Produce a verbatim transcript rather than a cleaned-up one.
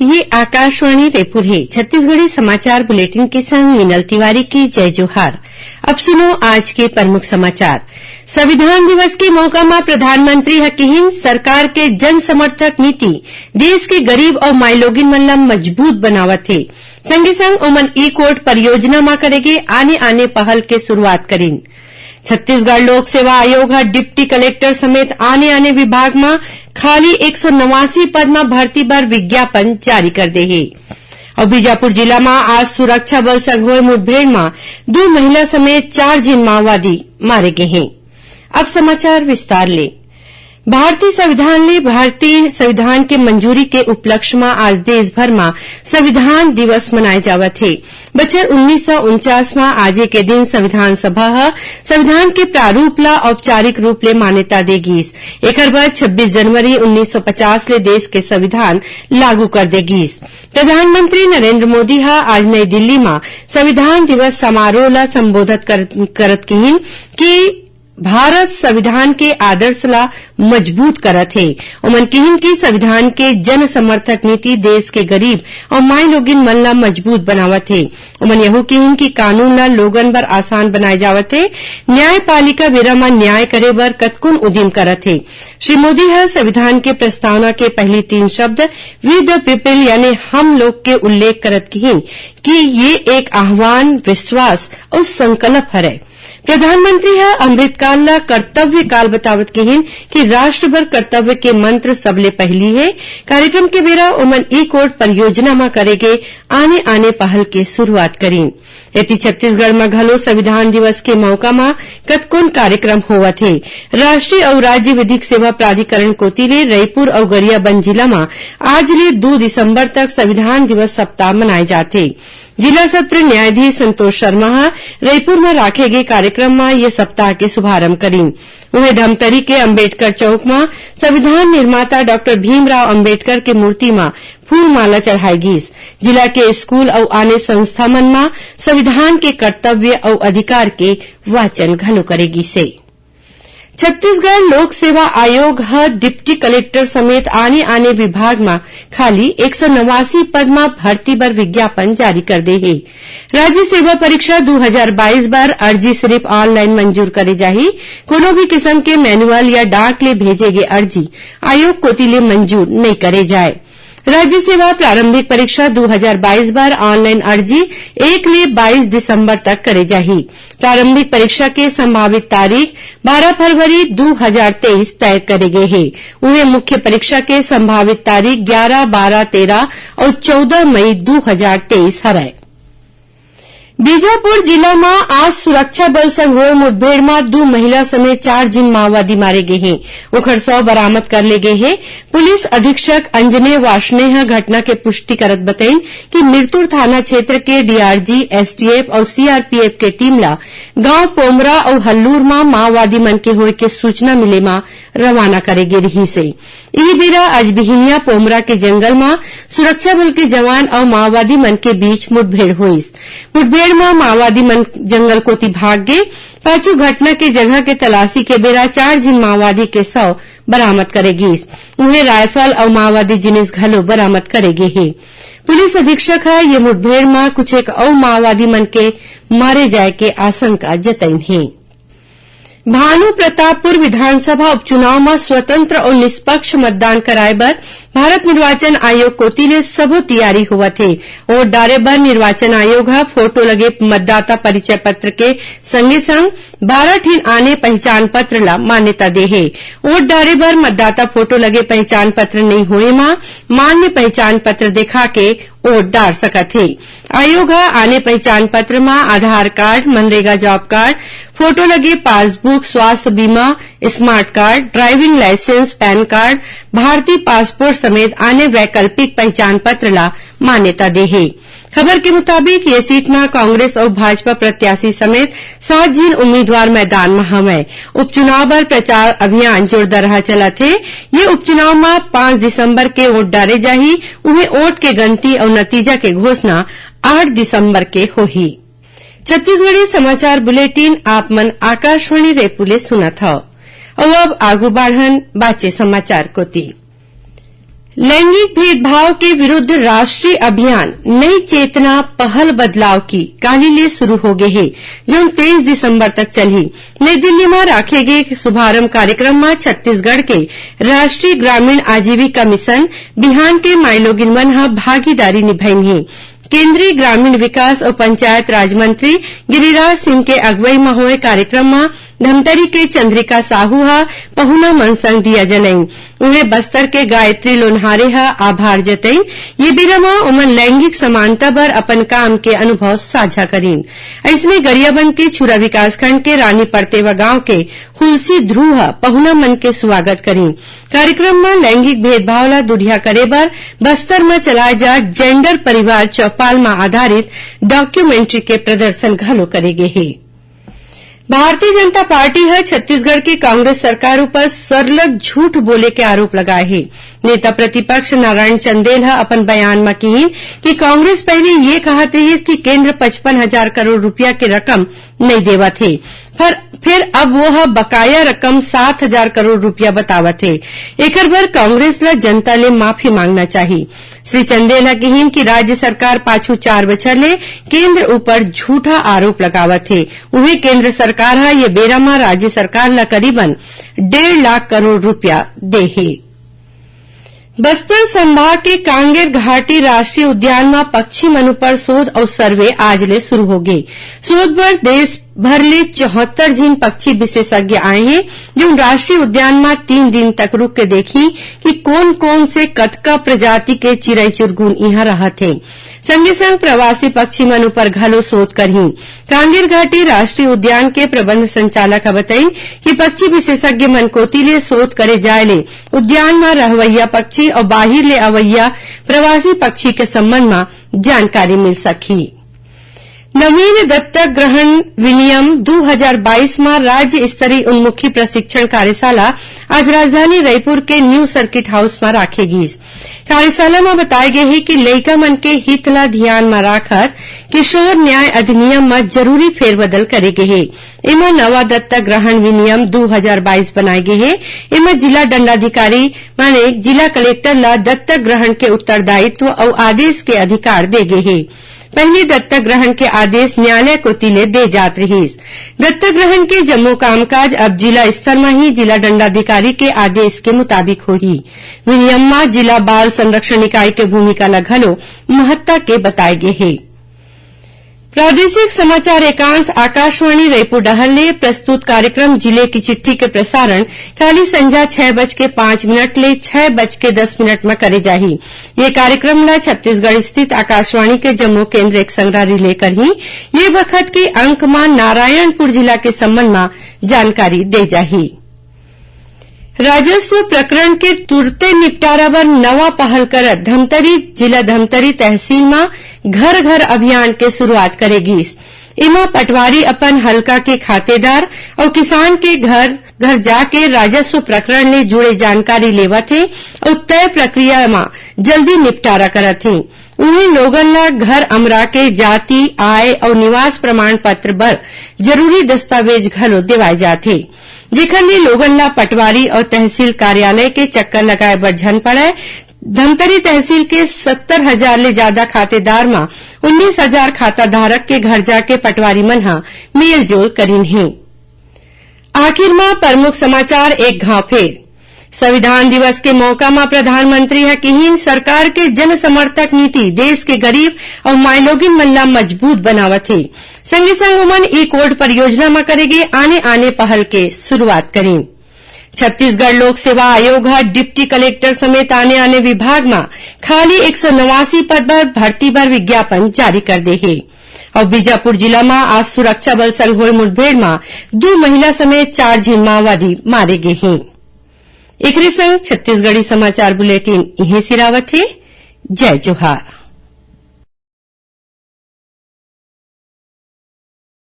ये आकाशवाणी रायपुर हे। छत्तीसगढ़ी समाचार बुलेटिन के संग मीनल तिवारी के जय जोहार। अब सुनो आज के प्रमुख समाचार। संविधान दिवस के मौका म प्रधानमंत्री ह किहिन, सरकार के जन समर्थक नीति देश के गरीब अउ माईलोगिन मन ल मजबूत बनावत हे। संगे संग ओमन ई कोर्ट परियोजना म करे गे आने-आने पहल के शुरुआत करिन। छत्तीसगढ़ लोक सेवा आयोग ह डिप्टी कलेक्टर समेत आने-आने विभाग म खाली एक सौ नवासी पद म भर्ती बर विज्ञापन जारी कर दे हे। अउ बीजापुर जिला म आज सुरक्षा बल संग होए मुठभेड़ म दू महिला समेत चार झिन माओवादी मारे गे हें। अब समाचार विस्तार ले। भारतीय संविधान ले भारतीय संविधान के मंजूरी के उपलक्ष्य म आज देश भर म संविधान दिवस मनाए जावत हे। बछर उन्नीस सौ उनचास म आजे के दिन संविधान सभा ह संविधान के प्रारूप ल औपचारिक रूप ले मान्यता दे गीस। एकर बाद छब्बीस जनवरी उन्नीस सौ पचास ले देश के संविधान लागू कर दे गीस। प्रधानमंत्री नरेंद्र मोदी ह आज नई दिल्ली म संविधान दिवस समारोह ल संबोधित कर, करत किहिन कि भारत संविधान के आदर्श ला मजबूत करत हे। ओमन किहिन कि संविधान के जन समर्थक नीति देश के गरीब अउ माईलोगिन मन ला मजबूत बनावत हे। ओमन यहू किहिन कि कानून ला लोगन बर आसान बनाए जावत हे। न्यायपालिका बेरा म न्याय करे बर कतकुन उदिम करत हे। श्री मोदी ह संविधान के प्रस्तावना के पहली तीन शब्द "We the people" यानी हम लोग के उल्लेख करत किहिन कि ये एक आह्वान, विश्वास अउ संकल्प हरय। प्रधानमंत्री ह अमृतकाल ल कर्तव्य काल बतावत किहिन कि राष्ट्र बर कर्तव्य के मंत्र सबले पहिली हे। कार्यक्रम के बेरा ओमन ई कोर्ट परियोजना म करे गे आने-आने पहल के शुरुआत करिन। एती छत्तीसगढ़ म घलो संविधान दिवस के मौका म कतकोन कार्यक्रम होवत हे। राष्ट्रीय अउ राज्य विधिक सेवा प्राधिकरण कोति ले रईपुर अउ गरियाबंद जिला म आज ले दू दिसंबर तक संविधान दिवस सप्ताह मनाए जाथे। जिला सत्र न्यायाधीश संतोष शर्मा ह रईपुर म राखे गे कार्यक्रम म ये सप्ताह के शुभारंभ करिन। उहें, धमतरी के अंबेडकर चौक म संविधान निर्माता डॉक्टर भीमराव अंबेडकर के मूर्ति म फूल माला चढ़ाए गीस। जिला के स्कूल अउ आने संस्था मन म संविधान के कर्तव्य अउ अधिकार के वाचन घलो करे गीस हे। छत्तीसगढ़ लोक सेवा आयोग ह डिप्टी कलेक्टर समेत आने-आने विभाग म खाली एक सौ नवासी पद म भर्ती बर विज्ञापन जारी कर दे हे। राज्य सेवा परीक्षा दू हजार बाईस बर अर्जी सिरिफ ऑनलाइन मंजूर करे जाही। कोनो भी किसम के मैनुअल या डाक ले भेजे गे अर्जी आयोग कोति ले मंजूर नइ करे जाए। राज्य सेवा प्रारंभिक परीक्षा दू हजार बाईस बर ऑनलाइन अर्जी एक ले बाईस दिसंबर तक करे जाही। प्रारंभिक परीक्षा के संभावित तारीख बारह फरवरी दू हजार तेईस तय करे गे हे। उहें, मुख्य परीक्षा के संभावित तारीख ग्यारह, बारह, तेरह अउ चौदह मई दू हजार तेईस हरय। बीजापुर जिला म आज सुरक्षा बल संग होए मुठभेड़ म दू महिला समेत चार झिन माओवादी मारे गे हें। ओखर शव बरामद कर ले गे हे। पुलिस अधीक्षक अंजनेय वार्ष्णेय ह घटना के पुष्टि करत बतइन कि मिरतुर थाना क्षेत्र के डीआरजी, एसटीएफ अउ सीआरपीएफ के टीम ला गांव पोमरा अउ हल्लूर म माओवादी मन के होए के सूचना मिले म रवाना करे गे रिहिस हे। इही बेरा आज बिहिनिया पोमरा के जंगल म सुरक्षा बल के जवान अउ माओवादी मन के बीच मुठभेड़ होइस। मुठभेड़ म माओवादी मन जंगल कोति भाग गे। पाछू घटना के जगह के तलाशी के बेरा चार झिन माओवादी के शव बरामद करे गीस। उहें, रायफल अउ माओवादी जिनिस घलो बरामद करे गे हे। पुलिस अधीक्षक ह ये मुठभेड़ म कुछ एक अउ माओवादी मन के मारे जाए के आशंका जतइन हे। भानु प्रतापपुर विधानसभा उपचुनाव म स्वतंत्र अउ निष्पक्ष मतदान कराए बर भारत निर्वाचन आयोग कोति ले सबो तियारी होवत हे। वोट डारे बर निर्वाचन आयोग ह फोटो लगे मतदाता परिचय पत्र के संगे संग बारह ठिन आने पहचान पत्र ला मान्यता दे हे। वोट डारे बर मतदाता फोटो लगे पहचान पत्र नइ होए म मान्य पहचान पत्र देखा के वोट डार सकत हे। आयोग ह आने पहचान पत्र म Aadhaar card, MNREGA job card, photo लगे पासबुक, स्वास्थ्य बीमा, smart card, driving licence, PAN card, भारतीय पासपोर्ट समेत आने वैकल्पिक पहचान पत्र ला मान्यता दे हे। खबर के मुताबिक, ये सीट म कांग्रेस अउ भाजपा प्रत्याशी समेत सात झिन उम्मीदवार मैदान म हवंय। उपचुनाव बर प्रचार अभियान जोरदारहा चलत हे। ये उपचुनाव म पाँच दिसंबर के वोट डारे जाही। उहें, वोट के गनती अउ नतीजा के घोषणा आठ दिसंबर के होही। छत्तीसगढ़ी समाचार बुलेटिन आप मन आकाशवाणी रायपुर ले सुनत हव। अउ अब आगू बाढ़न बाचे समाचार कोति। लैंगिक भेदभाव के विरुद्ध राष्ट्रीय अभियान नई चेतना पहल बदलाव की काली ले शुरू हो गे हे, जौन तेईस दिसंबर तक चलही। नई दिल्ली म राखे गे शुभारंभ कार्यक्रम म छत्तीसगढ़ के राष्ट्रीय ग्रामीण आजीविका मिशन बिहान के माईलोगिन मन ह भागीदारी निभाइन हे। केंद्रीय ग्रामीण विकास अउ पंचायत राज मंत्री गिरिराज सिंह के अगुवई म होए कार्यक्रम म धमतरी के चंद्रिका साहू ह पहुना मन संग दिया जलईन। उहें, बस्तर के गायत्री लोन्हारे ह आभार जतईन। ये बेरा म ओमन लैंगिक समानता बर अपन काम के अनुभव साझा करीन। अइसने गरियाबंद के छुरा विकासखंड के रानी परतेवा गांव के हुलसी ध्रुव ह पहुना मन के स्वागत करीन। कार्यक्रम म लैंगिक भेदभाव ल दुरिहा करे बर बस्तर म चलाए जात जेंडर परिवार चौपाल म आधारित डॉक्यूमेंट्री के प्रदर्शन घलो करे गे हे। भारतीय जनता पार्टी ह छत्तीसगढ़ के कांग्रेस सरकार ऊपर सरलग झूठ बोले के आरोप लगाए हे। नेता प्रतिपक्ष नारायण चंदेल ह अपन बयान म किहीन कि कांग्रेस पहले ये कहत रिहिस कि केंद्र पचपन हजार करोड़ रुपया के रकम नइ देवत हे, पर फिर अब वो ह बकाया रकम सात हजार करोड़ रुपया बतावत हे। एकर बर कांग्रेस ल जनता ले माफी मांगना चाही। श्री चंदेल ह किहीन कि राज्य सरकार पाछू चार बछर ले केंद्र ऊपर झूठा आरोप लगावत हे। उहें, केंद्र सरकार ह ये बेरा म राज्य सरकार ल करीबन डेढ़ लाख करोड़ रुपया दे हे। बस्तर संभाग के कांगेर घाटी राष्ट्रीय उद्यान म पक्षी मन ऊपर शोध अउ सर्वे आज ले शुरू हो गे। शोध बर देश भर ले चौहत्तर झिन पक्षी विशेषज्ञ आए हें, जो राष्ट्रीय उद्यान म तीन दिन तक रुक के देखही कि कोन-कोन से कतका प्रजाति के चिरई चुरगुन इहां रहत हें। संगे संग प्रवासी पक्षी मन ऊपर घलो शोध करही। कांगेर घाटी राष्ट्रीय उद्यान के प्रबंध संचालक ह बतईन कि पक्षी विशेषज्ञ मन कोति ले शोध करे जाए ले उद्यान म रहवइया पक्षी अउ बाहिर ले अवइया प्रवासी पक्षी के संबंध म जानकारी मिल सकही। नवीन दत्तक ग्रहण विनियम दू हजार बाईस म राज्य स्तरीय उन्मुखी प्रशिक्षण कार्यशाला आज राजधानी रईपुर के न्यू सर्किट हाउस म राखे गीस। कार्यशाला म बताए गे हे कि लइका मन के हित ल धियान म राखत किशोर न्याय अधिनियम म जरूरी फेरबदल करे गे हे। एमा नवा दत्तक ग्रहण विनियम दू हजार बाईस बनाए गे हे। एमा जिला दंडाधिकारी माने जिला कलेक्टर ल दत्तक ग्रहण के उत्तरदायित्व अउ आदेश के अधिकार दे गे हे। पहिली दत्तक ग्रहण के आदेश न्यायालय कोति ले दे जात रिहिस। दत्तक ग्रहण के जम्मो कामकाज अब जिला स्तर म ही जिला दंडाधिकारी के आदेश के मुताबिक होही। विनियम म जिला बाल संरक्षण इकाई के भूमिका ल घलो महत्ता के बताए गे हे। प्रादेशिक समाचार एकांश आकाशवाणी रईपुर डहर ले प्रस्तुत कार्यक्रम जिले की चिट्ठी के प्रसारण काली संझा छह बज के पाँच मिनट ले छह बज के दस मिनट म करे जाही। ये कार्यक्रम ल छत्तीसगढ़ स्थित आकाशवाणी के जम्मो केंद्र एक संगरा रिले करही। ये बखत के अंक म नारायणपुर जिला के संबंध म जानकारी दे जाही। राजस्व प्रकरण के तुरते निपटारा बर नवा पहल करत धमतरी जिला धमतरी तहसील म घर घर अभियान के शुरुआत करे गीस। एमा पटवारी अपन हल्का के खातेदार अउ किसान के घर घर जाके राजस्व प्रकरण ले जुड़े जानकारी लेवत हे अउ तय प्रक्रिया म जल्दी निपटारा करत हे। उहें, लोगन ल घर अमरा के जाति, आय अउ निवास प्रमाण पत्र बर जरूरी दस्तावेज घलो देवाए जात हे, जेखर ले लोगन ल पटवारी अउ तहसील कार्यालय के चक्कर लगाए बर झन पड़य। धमतरी तहसील के सत्तर हजार ले जादा खातेदार म उन्नीस हजार खाता धारक के घर जाके पटवारी मन ह मेलजोल करिन हे। आखिर म प्रमुख समाचार एक घाव फेर। संविधान दिवस के मौका म प्रधानमंत्री ह किहीन, सरकार के जनसमर्थक नीति देश के गरीब अउ माईलोगिन मन ला मजबूत बनावत हे। संगे संग ओमन ई कोड परियोजना म करे गे आने-आने पहल के शुरुआत करीन। छत्तीसगढ़ लोक सेवा आयोग ह डिप्टी कलेक्टर समेत आने-आने विभाग म खाली एक सौ नवासी पद बर भर्ती बर विज्ञापन जारी कर दे हे। अउ बीजापुर जिला म आज सुरक्षा बल संग होए मुठभेड़ म दू महिला समेत चार झिन माओवादी मारे गे हे। एकरे संग छत्तीसगढ़ी समाचार बुलेटिन इहें सिरावत हे। जय जोहार।